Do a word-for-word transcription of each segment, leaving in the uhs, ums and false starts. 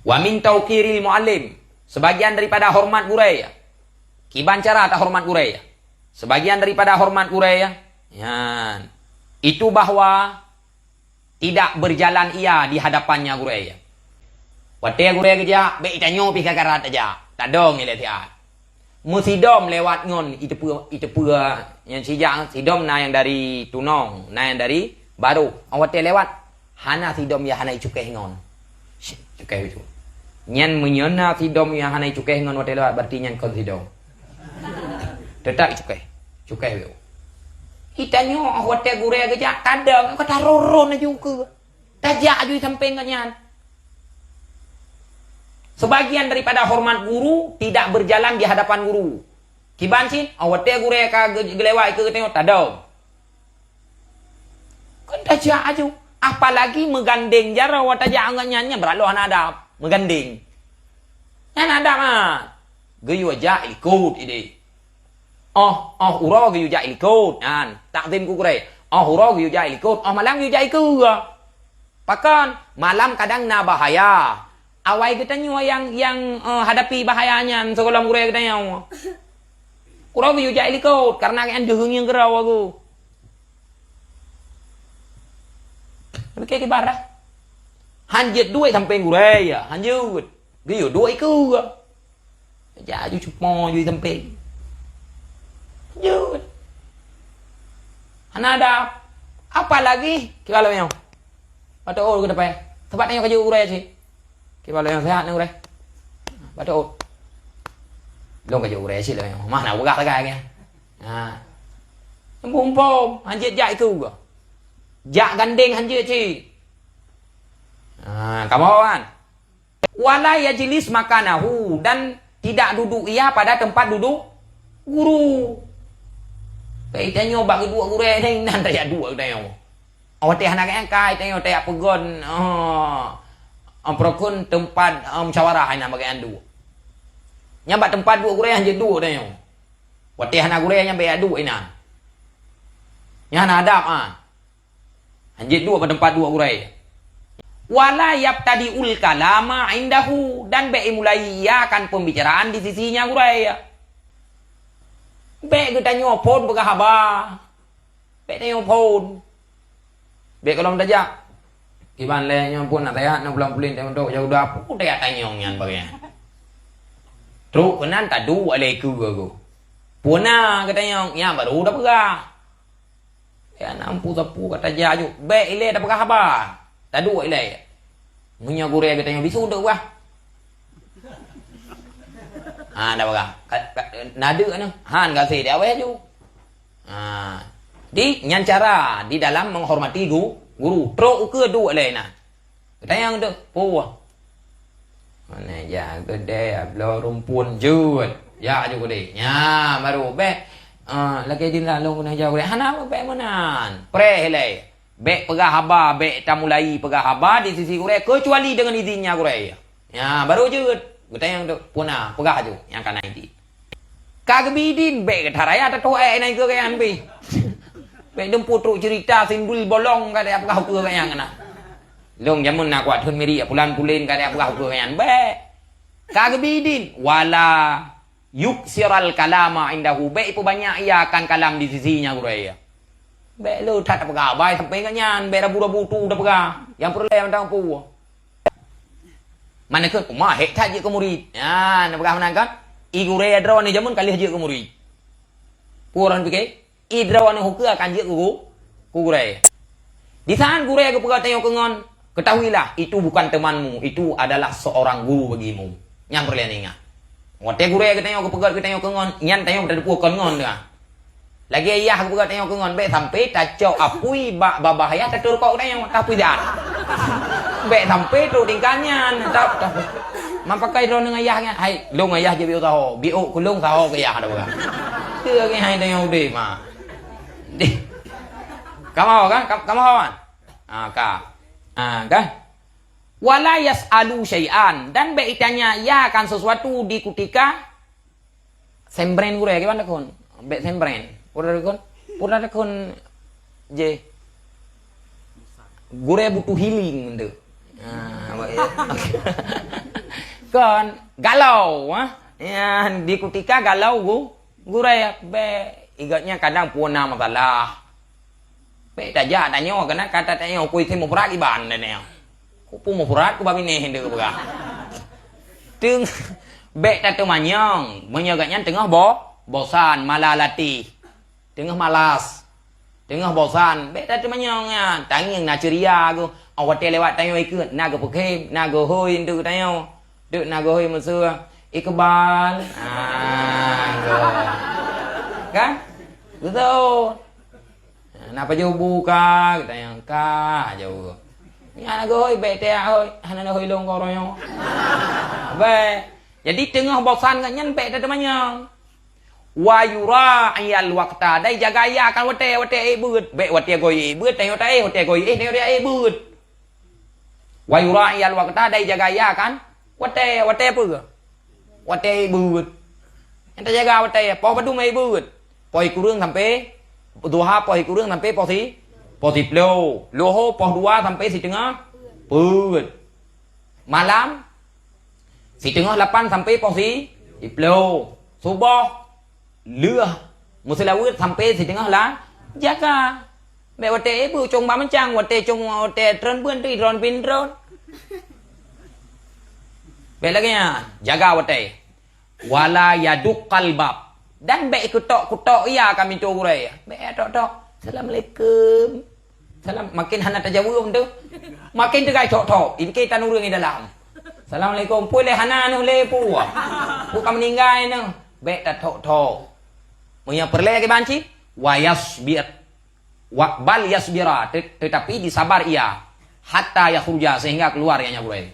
Wa min tauqiril muallim, sebagian daripada hormat gurée. Kiban cara tahormat gurée? Sebagian daripada hormat gurée, nyan, itu bahwa tidak berjalan ia di hadapannya gurée. Watée gurée geujak, bék tanyoe pih ka karat tajak, tadong ilée siat. Meusidom lewat ngon iteupeu, iteupeu nyang sijak, sidom na nyang dari tunong, na nyang dari barôh. Watée lewat, hana sidom nyang hana icukéh ngon. Shh, cukéh itu. Nyan meunyoe na sidom nyang hana icukéh ngon watée lewat, berarti nyan kon sidom. Teutap icukéh. Cukéh itu. Itanyoe watée gurée geujak, tadong, ka taroro na jungke. Tajak aju sampéng geuh nyan. Sebagian daripada hormat guru tidak berjalan di hadapan guru. Kiban cit, watée gurée ka ge-, geulewat keu geutanyoe, tadong. Kon tajak aju. Apalagi meugandeng jaroe tajak ngon nyan, nyan beuraloh hana adab. Meugandeng. Nyan adab, ha. Geuyue jak ilikot ideh. Oh, oh, uroe geuyue jak ilikot, nyan, takzim keu gurée. Oh, uroe geuyue jak ilikot, oh, malam geuyue jak ikeue. Pakon? Malam kadang na bahaya. Awai geutanyoe nyang, nyang, eh, hadapi bahaya nyan sigohlom gurée geutanyoe. Uroe geuyue jak ilikot, karena nyan deuheung nyang keurau aku. Pike kiban dah. Han jeuet duek sampéng gurée, ya, han jeuet. Geuyue duek ikeue. Jak aju cupo ju sampéng. Jeuet. Hana adab. Apalagi kiban lom nyoe. Bateue keu teupée. Teumpat nyoe ka jeuet gurée cit. Kiban lom nyoe sehat nyoe gurée. Bateue. Lôn ka jeuet gurée cit lom nyoe. Mah na peugah sagai nyan. Ha. Mumpom, han jeuet jak ikeue. Jak gandeng han jeuet cit. Ha, kamoe kan? Wala yajlis makanahu, dan tidak duduk ia pada tempat duduk guru. Bék tanyoe bak geuduek gurée nyan, nan tajak duek tanyoe. Watée hana geuangkat tanyoe tajak peugon, oh, oh, peurukon tempat, oh, musyawarah inan bak geuduek. Nyan bak tempat duek gurée han jeuet duek tanyoe. Watée hana gurée nyan bék duek inan. Nyan hana adab, ah. Han jeuet duek bak tempat duek gurée. Wala yabtadi'ul kalama indahu, dan bék imulai ia akan pembicaraan di sisinya gurée. Bék geutanyoe phon peugah haba. Bék tanyoe phon. Bék gohlom tajak. Kiban lé nyoe phon na tajak, na bulan pulen teuntô jak udah, peue tajak tanyong nyan bagian. Trok keunan taduek lé ikeue. Peue na geutanyong, nyan baru tapeugah. Ya, na ampu sapeue ka tajak aju. Bék ilée tapeugah haba. Taduek ilée. Meunyoe gurée geutanyoe bisu untuk bah. Ha, dah peugah. Ka, ka, na deuk nyoe. Han gaséh di awai aju. Ha. Di, nyan cara di dalam menghormati gu-, guru. Trok ukeue duek ilée na. Geutanyong tu, "Peue?" Mana jak keudè, bloe rumpun jeuet. Jak aju keudè. Nya, baru bék, eh, lagèe di lalong keuneuk jak keudè. Hana bék meunan. Preh ilèe. Bék peugah haba, bék tamulai peugah haba di sisi gurèe, keucuali deungon izinnya gurèe. Nya, baru jeuet. Geutanyong tu, "Peue na?" Peugah aju nyang ka na idin. Ka geubi idin, bék geutaraya tatuh èk na ikeue gobnyan pih. Bék dumpeue trok ceurita simbul bolong ka tapeugah ukeue gobnyan keunan. Lôn jameun na kuat thon miri, pulan-pulen ka tapeugah ukeue gobnyan. Bék. Ka geubi idin, wala yuksiral kalama indahu, bék ipeubanyak ia akan kalam di sisi nya gurèe. Bék le that tapeugah, bai sampoe gobnyan, bék rabu-rabu tu tapeugah. Nyang peureulèe mantong peue. Meunan keuh, uma hék that jeuet keu murit. Nyan, na peugah meunan kan? I gurèe droeneuh jameun ka lheueh jeuet keu murit. Peue ureueng pike? I droeneuh ukeue akan jeuet keu gu-, keu gurèe. Di saat gurèe geupeugah tanyoe keu ngon, ketahuilah, itu bukan temanmu, itu adalah seorang guru bagimu. Nyang peureulèe ingat. Watèe gurèe geutanyoe geupeugah geutanyoe keu ngon, nyan tanyoe tateupeue kon ngon teuh. Lagèe yah geupeugah tanyoe keu ngon, bék sampoe tacok apui bak babah yah taturkok tanyoe, tapi dah. Bék sampoe trok tingkat nyan, tap, tap. Man pakai droeneuh ngon yah nyan, hai, lôn ngon yah jeuet biôk saho, biôk keu lôn saho keu yah, ada peugah. Teu lagèe hai tanyoe udép, ma. Deh. Kamoe kan? Kam-, kamoe kan? Ah, ka. Ah, kan? Wala yas'alu syai'an, dan bék itanya ia akan sesuatu di kutika sembren gurèe, kiban takheun? Bék sembren. Pura takheun, pura takheun je. Gurèe butuh healing tu. Ah, awak ya. Kon galau, ha? Ya, di kutika galau gu-, gurée, bèk. Igat nyan kadang puna masalah. Bèk tajak tanyoe, keunan ka tatanyoe, kui si mufrad iban dan nyan. Ku pu mufrad ku babinéh deuk peugah. Teung-, bèk tateumanyong, meunyoe gobnyan teungoh bo-, bosan, malah latih. Teungoh malas, teungoh bosan, bèk tateumanyong nyan. Tangieng na ceuria geuh. Oh, watèe lewat tanyoe ikheun, na geupeukhem, na geuhôi deuk tanyoe. Deuk na geuhôi meuseu, "Iqbal." Ah, geuh. Kan? Beutôi. Na pajoh bu ka, geutanyong ka, jaweueb. Nyan na geuhôi, bèk teuhôi, hana na hôi lôn keu uroe nyoe. Bèk. Jadi teungoh bosan gobnyan bèk tateumanyong. Wa yura'iyal waqta, dan ijaga ia akan watèe, watèe ék beuet. Bèk watèe goe ék beuet, tanyoe taéh, watèe goe éh, tanyoe taéh beuet. Wa yura'iyal waqta, dan ijaga ia akan watèe, watèe peue? Watèe ék beuet. Nyang tajaga watèe, poh padum ék beuet? Poh sikureueng sampai duha, poh sikureueng sampai poh si-, poh siplôh. Luho poh dua sampai siteungoh peuet. Malam, siteungoh lapan sampai poh si-, siplôh. Suboh, lheueh meuseulaweuet sampai siteungoh la-, jaga. Bèk watèe ék beuet cong bak meucang, watèe cong, watèe treun beuen teuh, droen pih treun. Bèk lagèe nyan, jaga watèe. Wala yaduqqal bab. Dan bèk keutok-keutok ia ka pintoe gurèe. Bèk tok-tok. "Assalamualaikum." Salam, makin hana tajaweueb tu. Makin teugai tok-tok. Ipiké tan ureueng di dalam. "Assalamualaikum." Peue lé hana neuh lé peue? Peue ka meuninggai neuh? Bèk tatok-tok. Meunyoe peureulèe lagèe banci, wa yasbir. Wa bal yasbira, te-, tetapi disabar ia. Hatta yakhruja, sehingga keluar ia nyan gurèe.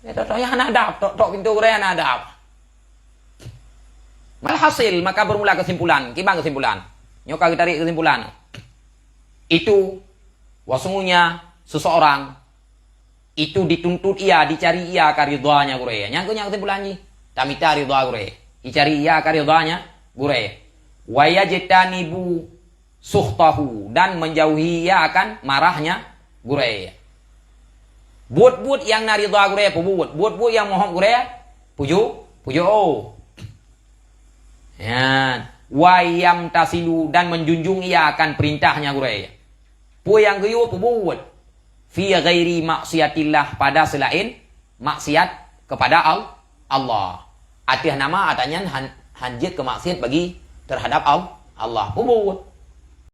Ya, tok-tok nyang hana adab, tok-tok pintoe gurèe hana adab. Malhasil, maka bermula kesimpulan. Kiban kesimpulan? Nyoe ka geutarék kesimpulan. Itu, bahwasanya seseorang itu dituntut ia, dicari ia ka ridhanya gurèe. Nyang keuh nyan kesimpulan jih. Tamita ridha gurèe. Dicari ia ka ridhanya gurèe. Wa yajtanibu sukhtahu, dan menjauhi ia akan marahnya gurèe. Buet-buet nyang na ridha gurèe peubuet, buet-buet nyang meuhom gurèe pujoe, pujoe. Nyan, wa yamtasilu, dan menjunjung ia akan perintahnya gurèe. Peue nyang geuyue peubuet, fi ghairi maksiatillah, pada selain maksiat kepada Al-, Allah. Ateueh nama ata nyan han, han jeuet keu maksiat bagi terhadap Al-, Allah. Peubuet.